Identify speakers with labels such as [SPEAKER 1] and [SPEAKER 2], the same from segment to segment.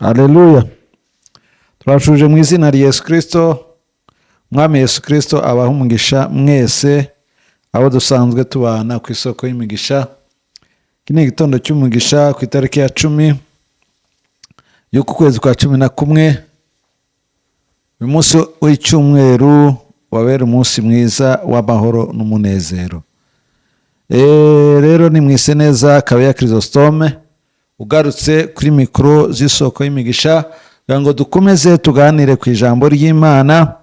[SPEAKER 1] Haleluya! Turashuje mu izina rya Yesu Kirisito. Umwami Yesu Kirisito abaha umugisha mwese abo dusanzwe tubana ku isoko y'imigisha. Iki ni igitondo cy'umugisha ku itariki ya 10 y'uku kwezi kwa 11. Uyu munsi w'icyumweru wabera umunsi mwiza w'amahoro n'umunezero. Rero ni mwise neza Kabeya Chrysostome ugarutse kuri mikoro z'isoko y'imigisha kugira ngo dukomeze tuganire ku ijambo ry'Imana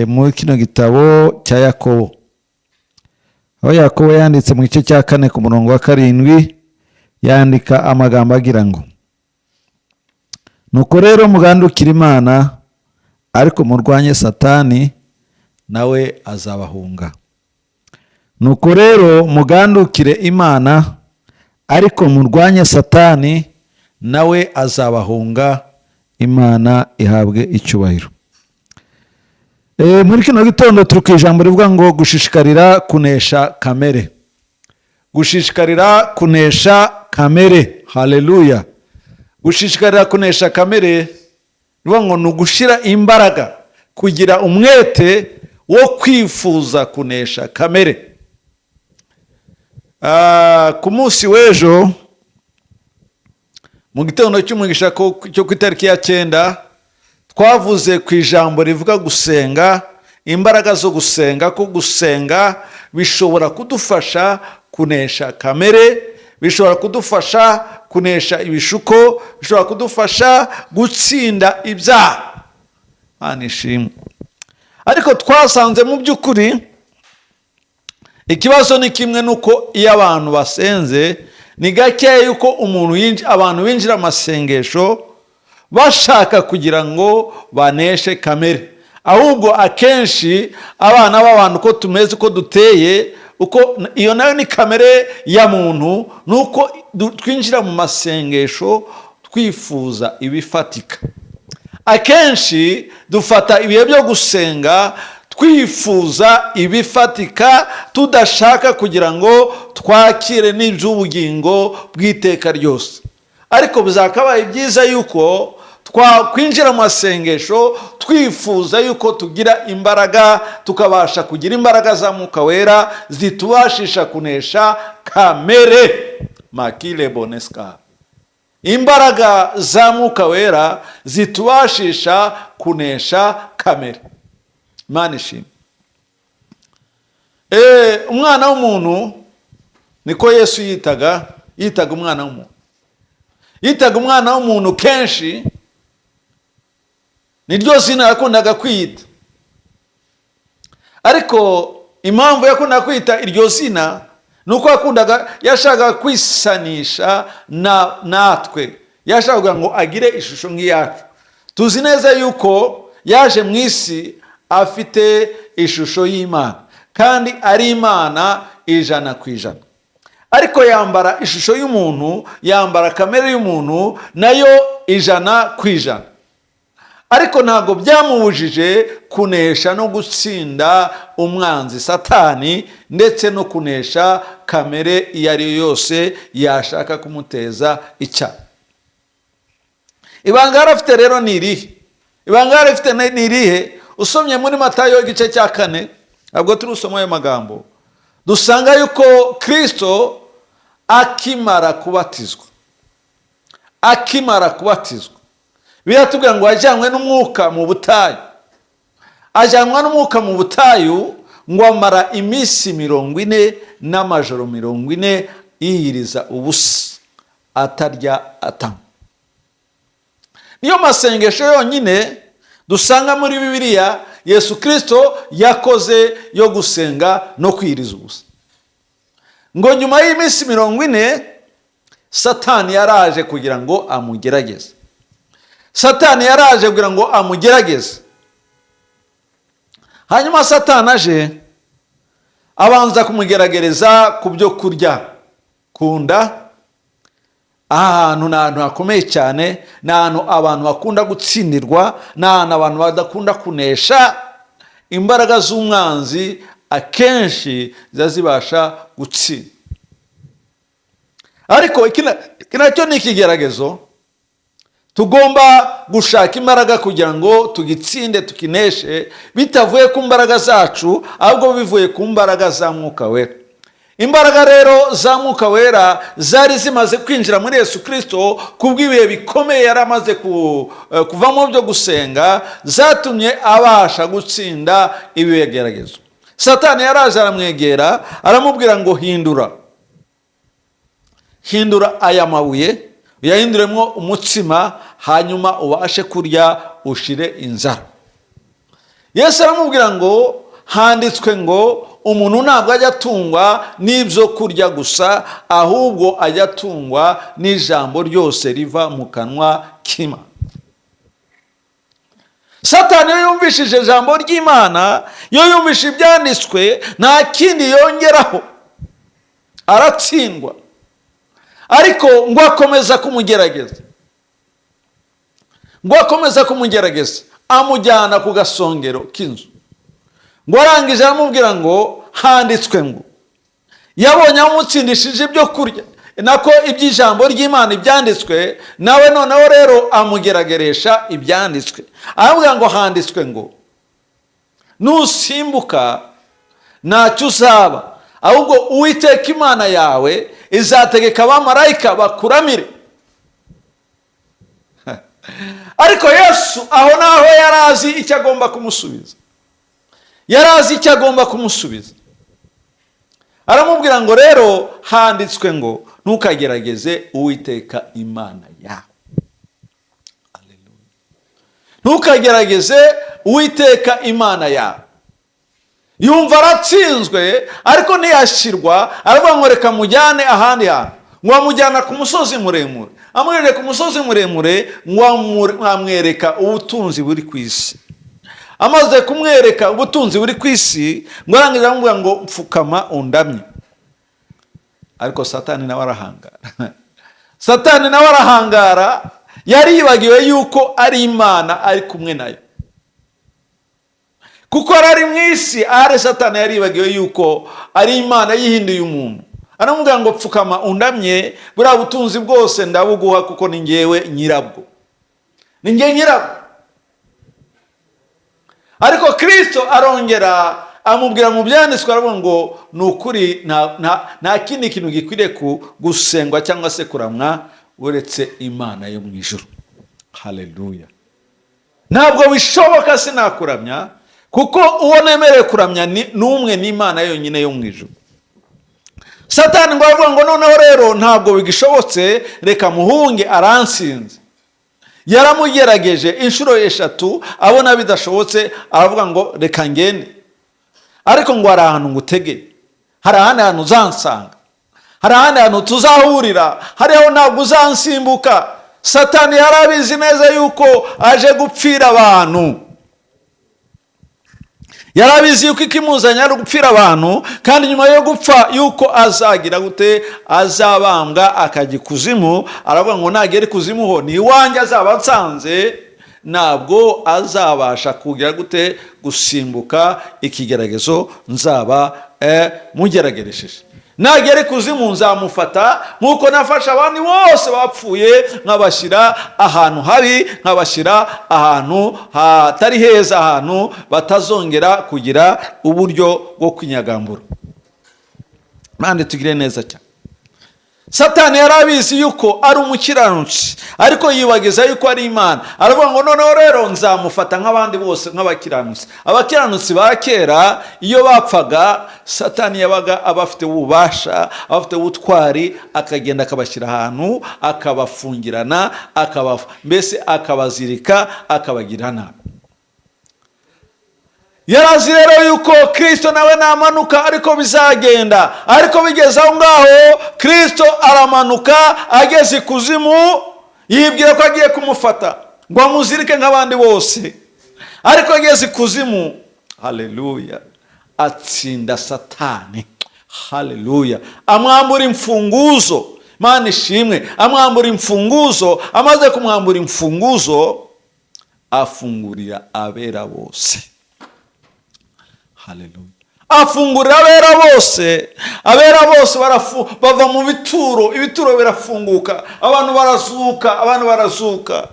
[SPEAKER 1] muri kino gitabo cya Yakobo, aho Yakobo yanditse mu gice cya 4 ku murongo wa 7, yandika amagambo agira ngo: "Nuko rero mugandukire Imana, ariko murwanye Satani, nawe azabahunga." Nuko rero mugandukire Imana, ariko murwanye Satani, nawe azabahunga. Imana ihabwe icyubahiro. Muri kino gitondo turi ku ijambo rivuga ngo gushishikarira kunesha kamere. Gushishikarira kunesha kamere. Haleluya! Gushishikarira kunesha kamere rivuga ngo ni ugushyira imbaraga, kugira umwete wo kwifuza kunesha kamere. Ku munsi w'ejo mu gitondo cy'umugisha cyo ku itariki ya 9, twavuze ku ijambo rivuga gusenga, imbaraga zo gusenga, ko gusenga bishobora kudufasha kunesha kamere, bishobora kudufasha kunesha ibishuko, bishobora kudufasha gutsinda ibyaha. Imana ishimwe. Ariko twasanze mu by'ukuri ikibazo ni kimwe, nuko iyo abantu basenze ni gakeya yuko abantu binjira amasengesho bashaka kugira ngo baneshe kamere. Ahubwo akenshi abana b'abantu, uko tumeze, uko duteye, uko iyo nayo ni kamere ya muntu, ni uko twinjira mu masengesho twifuza ibifatika. Akenshi dufata ibihe byo gusenga twifuza ibifatika, tudashaka kugira ngo twakire n'iby'ubugingo bw'iteka ryose. Ariko bizakabaye byiza yuko twakwinjira mu masengesho twifuza yuko tugira imbaraga, tukabasha kugira imbaraga za Mwuka Wera zitubashisha kunesha kamere. Makile boneska, imbaraga za Mwuka Wera zitubashisha kunesha kamere. Imana ishimwe. Umwana w'umuntu, niko Yesu yitaga, yitaga umwana w'umuntu, yitaga umwana w'umuntu kenshi, niryo zina yakundaga kwiyita. Ariko impamvu yakundaga kwita iryo zina ni uko yashakaga kwisanisha natwe, yashakaga ngo agire ishusho nk'iyacu. Tuzi neza yuko yaje mu isi afite ishusho y'Imana kandi ari Imana 100%, ariko yambara ishusho y'umuntu, yambara kamere y'umuntu nayo 100%. Ariko ntabwo byamubujije kunesha no gutsinda umwanzi Satani, ndetse no kunesha kamere iyo ari yo yose yashaka kumuteza icyaha. Ibanga yari afite rero ni irihe? Ibanga yari afite ni irihe? Usomye muri Matayo igice cya 4, ntabwo turi usoma ayo magambo, dusanga yuko Kirisito akimara kubatizwa, akimara kubatizwa, biratubwira ngo ajyanwe n'umwuka mu butayu. Ajyanwa n'umwuka mu butayu, ngo amara iminsi 40 n'amajoro 40 yiyiriza ubusa, atarya, atanywa. Niyo masengesho yonyine dusanga muri Bibiliya Yesu Kirisito yakoze yo gusenga no kwiyiriza ubusa. Ngo nyuma y'iminsi 40, Satani yaraje kugira ngo amugerageze. Satani yaraje kugira ngo amugerageze. Hanyuma Satani aje, abanza kumugeragereza ku byo kurya, ku nda. Aha hantu ni ahantu hakomeye cyane, ni ahantu abantu bakunda gutsindirwa, ni ahantu abantu badakunda kunesha. Imbaraga z'umwanzi akenshi ziba zibasha gutsinda. Ariko iki nacyo ni ikigeragezo. Tugomba gushaka imbaraga kugira ngo tugitsinde, tukineshe, bitavuye ku mbaraga zacu, ahubwo bivuye ku mbaraga za Mwuka Wera. Imbaraga rero za Mwuka Wera zari zimaze kwinjira muri Yesu Kirisito kubw'ibihe bikomeye yari amaze kuvamo byo gusenga, zatumye abasha gutsinda ibi bigeragezo. Satani yaraje aramwegera, aramubwira ngo: "Hindura, hindura aya mabuye, uyahinduremo umutsima, hanyuma ubashe kurya ushire inzara." Yesu aramubwira ngo: "Handitswe ngo umuntu ntabwo ajya atungwa n'ibyo kurya gusa, ahubwo ajya atungwa n'ijambo ryose riva mu kanwa k'Imana." Satani iyo yumvishije ijambo ry'Imana, iyo yumvishije ibyanditswe, nta kindi yongeraho, aratsindwa. Ariko ngo akomeza kumugerageza, ngo akomeza kumugerageza, amujyana ku gasongero k'inzu. Ngo arangije aramubwira ngo: "Handitswe ngo." Yabonye amutsindishije ibyo kurya, nako iby'ijambo ry'Imana, ibyanditswe, nawe noneho rero amugerageresha ibyanditswe, aramubwira ngo: "Handitswe ngo nusimbuka ntacyo uzaba, ahubwo Uwiteka Imana yawe izategeka abamarayika bakuramire." Ariko Yesu aho naho yari azi icyo agomba kumusubiza, yari azi icyo agomba kumusubiza. Aramubwira ngo: "Rero handitswe ngo ntukagerageze Uwiteka Imana yawe." Ntukagerageze Uwiteka Imana yawe. Yumva aratsinzwe, ariko ntiyashyirwa. Aravuga ngo: "Reka mujyane ahandi hantu." Ngo amujyana ku musozi muremure. Amwereka ku musozi muremure, ngo amwereka ubutunzi buri ku isi. Amaze kumwereka ubutunzi buri ku isi, ngo arangiza aramubwira ngo: "Pfukama undamye." Ariko Satani nawe arahangara, Satani nawe arahangara. Yaribagiwe yuko ari Imana ari kumwe nayo, kuko yari ari mu isi. Ahari Satani yaribagiwe yuko ari Imana yihinduye umuntu. Aramubwira ngo: "Pfukama undamye, buriya butunzi bwose ndabuguha, kuko ni ngewe nyirabwo, ni ngewe nyirabwo." Ariko Kirisito arongera amubwira mu byanditswe, aravuga ngo: "Ni ukuri nta kindi kintu gikwiriye gusengwa cyangwa se kuramwa uretse Imana yo mu ijuru." Haleluya! "Ntabwo bishoboka, sinakuramya, kuko uwo nemerewe kuramya ni n'umwe, ni Imana yonyine yo mu ijuru." Satani ngo aravuga ngo: "Noneho rero ntabwo bigishobotse, reka muhunge, aransinze." Yaramugerageje inshuro eshatu, abona bidashobotse, aravuga ngo: "Reka ngende, ariko ngo hari ahantu ngutege, hari ahandi hantu uzansanga, hari ahandi hantu tuzahurira, hariho ntabwo uzansimbuka." Satani yari abizi neza yuko aje gupfira abantu, yari abizi yuko ikimuzanye ari ugupfira abantu, kandi nyuma yo gupfa yuko azagira gute? Azabambwa, akajya ikuzimu. Aravuga ngo: "Nagera ikuzimu ho ni iwanjye azaba ansanze, ntabwo azabasha kugira gute? Gusimbuka ikigeragezo nzaba mugerageresheje. Nagera ikuzimu nzamufata nk'uko nafashe abandi bose bapfuye, nkabashyira ahantu habi, nkabashyira ahantu hatari heza, ahantu batazongera kugira uburyo bwo kwinyagambura." Mande tugire neza cyane. Satani yari abizi yuko ari umukiranutsi, ariko yibagiza yuko ari Imana. Aravuga ngo: "Noneho rero nzamufata nk'abandi bose, nk'abakiranutsi." Abakiranutsi ba kera iyo bapfaga, Satani yabaga aba afite ububasha, aba afite ubutwari, akagenda akabashyira ahantu, akabafungirana, mbese akabazirika, akabagira nabi. Yarazi rero yuko Kirisito nawe namanuka ariko bizagenda. Ariko bigeze aho ngaho, Kirisito aramanuka, ageze ikuzimu yibwira ko agiye kumufata ngo amuzirike nk'abandi bose. Ariko ageze ikuzimu, haleluya, atsinda Satani. Haleluya! Amwambura imfunguzo. Mana ishimwe! Amwambura imfunguzo. Amaze kumwambura imfunguzo, afungurira abera bose. Haleluya! Afungurira abera bose. Abera bose bava mu bituro, ibituro birafunguka, abantu barazuka, abantu barazuka.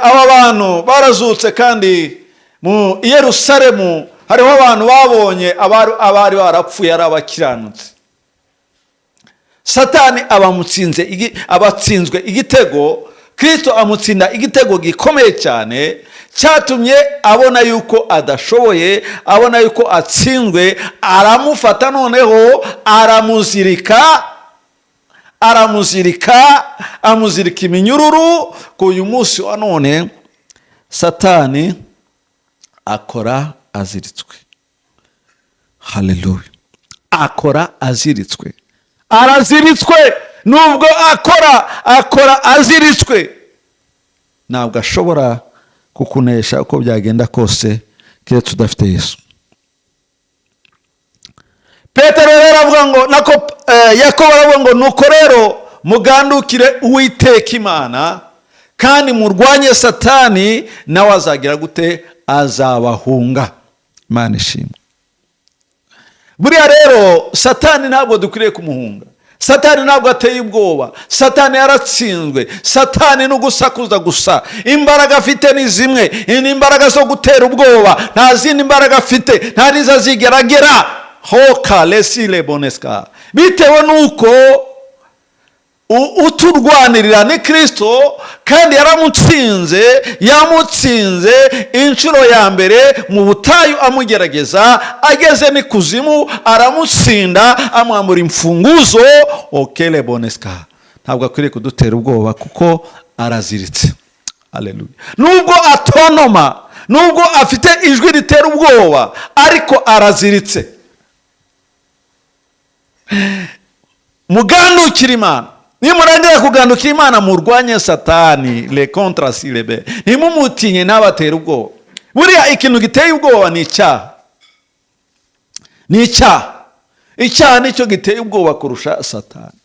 [SPEAKER 1] Aba bantu barazutse, kandi mu i Yerusalemu hariho abantu babonye abari barapfuye ari abakiranutsi. Satani abamutsinze, abatsinzwe igitego. Kirisito amutsinda igitego gikomeye cyane cyatumye abona yuko adashoboye, abona yuko atsinzwe. Aramufata noneho aramuzirika, aramuzirika, amuzirika iminyururu. Ku uyu munsi wa none Satani akora aziritswe. Haleluya! Akora aziritswe, araziritswe. Nubwo akora, akora aziritswe, ntabwo ashobora kukunesha uko byagenda kose, keretse udafite Yesu. Petero rero aravuga ngo, nako Yakobo aravuga ngo: "Nuko rero mugandukire Uwiteka Imana kandi murwanye Satani, nawe azagira gute? Azabahunga." Imana ishimwe. Buriya rero Satani ntabwo dukwiriye kumuhunga. Satani ntabwo ateye ubwoba. Satani yaratsinzwe. Satani ni ugusakuza gusa. Imbaraga afite ni zimwe, ni imbaraga zo gutera ubwoba. Nta zindi mbaraga afite, nta n'izo azigera agera hoka lesile boneska, bitewe n'uko uturwanirira ni Kirisito, kandi yaramutsinze. Yamutsinze inshuro ya mbere mu butayu amugerageza, ageze n'ikuzimu aramutsinda, amwambura imfunguzo okele boneska. Ntabwo akwiriye kudutera ubwoba kuko araziritse. Aleluya! Nubwo atontoma, nubwo afite ijwi ritera ubwoba, ariko araziritse. Mugandukire Imana. Nimurangira kugandukira Imana, murwanye Satani le contre silebe. Ntimumutinye, ntabatere ubwoba. Buriya ikintu giteye ubwoba ni icyaha, ni icyaha. Icyaha nicyo giteye ubwoba kurusha Satani.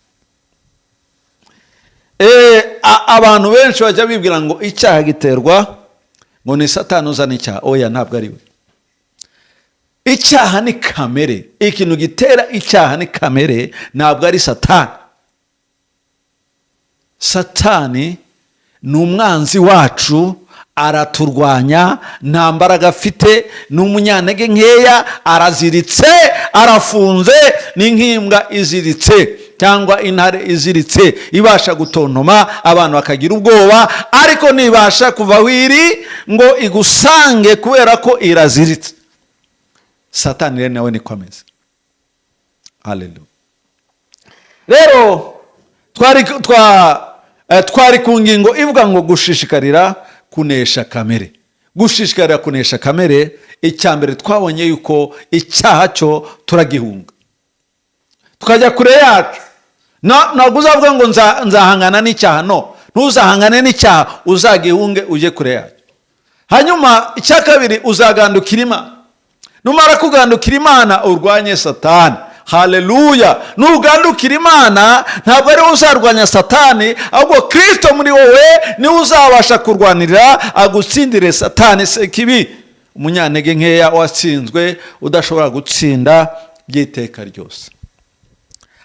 [SPEAKER 1] Abantu benshi bajya bibwira ngo icyaha giterwa ngo ni Satani uzana icyaha. Oya, ntabwo ari we. Icyaha ni kamere. Ikintu gitera icyaha ni kamere, ntabwo ari Satani. Satani ni umwanzi wacu, araturwanya, nta mbaraga afite, ni umunyantege nkeya, araziritse, arafunze. Ni nk'imbwa iziritse cyangwa intare iziritse, ibasha gutontoma abantu bakagira ubwoba, ariko ntibasha kuva aho iri ngo igusange kubera ko iraziritse. Satani rero nawe niko ameze. Haleluya! Rero twari ku ngingo ivuga ngo gushishikarira kunesha kamere. Gushishikarira kunesha kamere, icya mbere twabonye yuko icyaha cyo turagihunga, tukajya kure yacu. Ntabwo uzavuga ngo nzahangana n'icyaha. No, ntuzahangane n'icyaha, uzagihunge ujye kure yacyo. Hanyuma icya kabiri, uzagandukira Imana. Numara kugandukira Imana, urwanye Satani. Haleluya! Nugandukira Imana, ntabwo ariwe uzarwanya Satani, ahubwo Kirisito muri wowe niwe uzabasha kurwanirira, agutsindire Satani sekibi, umunyantege nkeya watsinzwe, udashobora gutsinda by'iteka ryose.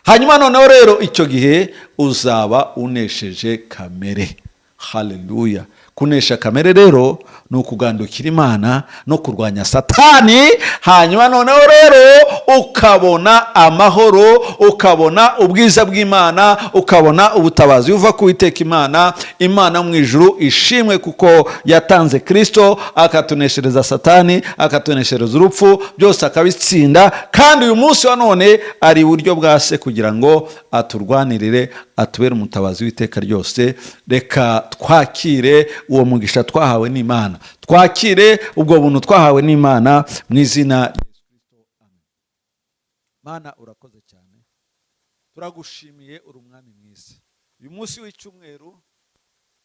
[SPEAKER 1] Hanyuma noneho rero icyo gihe uzaba unesheje kamere. Haleluya! Kunesha kamere rero ni ukugandukira Imana no kurwanya Satani. Hanyuma noneho rero ukabona amahoro, ukabona ubwiza bw'Imana, ukabona ubutabazi buva ku Witeka Imana. Imana mu ijuru ishimwe kuko yatanze Kirisito akatuneshereza Satani, akatuneshereza urupfu, byose akabitsinda. Kandi uyu munsi wa none ari iburyo bwa Se kugira ngo aturwanirire, atubere umutabazi w'iteka ryose. Reka twakire uwo mugisha twahawe n'Imana, twakire ubwo buntu twahawe n'Imana mu izina rya Yesu Kristo. Amen. Mana, urakoze cyane, turagushimiye, uri umwami mwiza. Uyu munsi w'icyumweru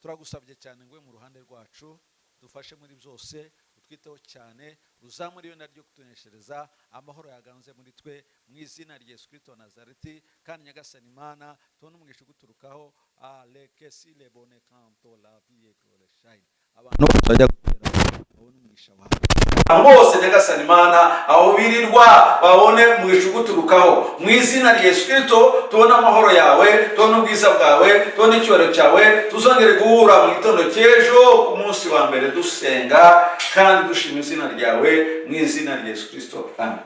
[SPEAKER 1] turagusabye cyane ngo ube mu ruhande rwacu, dufashe muri byose, utwiteho cyane, uzamure ibendera ryo kutuneshereza, amahoro yaganze muri twe mu izina rya Yesu Kristo wa Nazareti. Kandi Nyagasani Imana, tubone umugisha uguturukaho. Alekesi lebone kanto la vie shine. Abantu bose bajya gutera. Babone umugisha wawe abantu bose, Nyagasani Imana, aho birirwa babone umugisha uguturukaho. Mu izina rya Yesu Kirisito, tubone amahoro yawe, tubone ubwiza bwawe, tubone icyubahiro cyawe. Tuzongere guhura mu gitondo cy'ejo ku munsi wa mbere, dusenga kandi dushima izina ryawe. Mu izina rya Yesu Kirisito, amen.